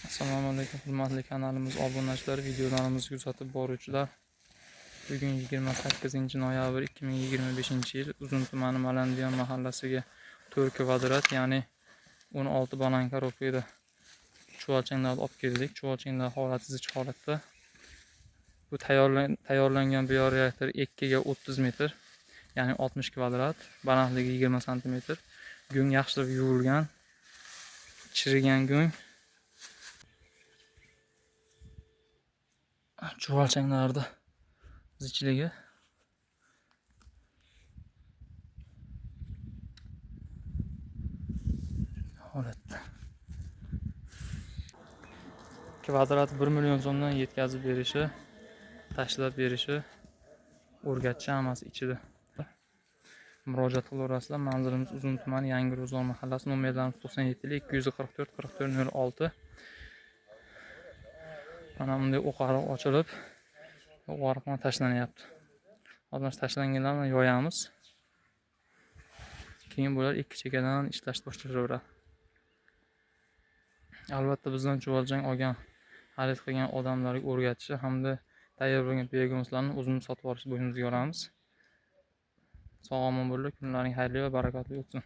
Assalomu alaykum, hurmatli kanalimiz obunachilari, videolarimizni kuzatib boruvchilar. Bugun 28 noyabr 2025-yil Uzun tumani Malandiyon mahallasiga 4 kvadrat, ya'ni 16 banan korobkada chuvalchanglarni olib keldik. Chuvalchanglar holati zich holatda. Bu tayyorlangan bioreaktor 2 ga 30 metr, ya'ni 60 kvadrat, balandligi 20 santimetr. Go'ng yaxshilab yuvilgan, chirigan go'ng. Chuvalchanglarda zichligi. Holatda. Kvadrat 1 million so'mdan yetkazib berishi, tashlab berishi, o'rgatishi hammasi ichida. Murojaat qilaverasizlar. Manzilimiz Uzun tumani Yangi Ro'zg'or mahallasi, nomerlarimiz 97 244 44 06. Mana bunday o'qariq ochilib, o'qariq bilan tashlanyapti. Hozir mana shu tashlanganlarni yoyamiz. Keyin bular ikki chekkadan ishlashni boshlashaveradi. Albatta bizdan chuvalchang olgan, xarid qilgan odamlarga o'rgatishi hamda tayyor bo'lgan biogumuslarni o'zimiz sotib olish bo'ynimizga olamiz. Sog' omon bo'linglar, kunlaring xayrli va barakotli o'tsin.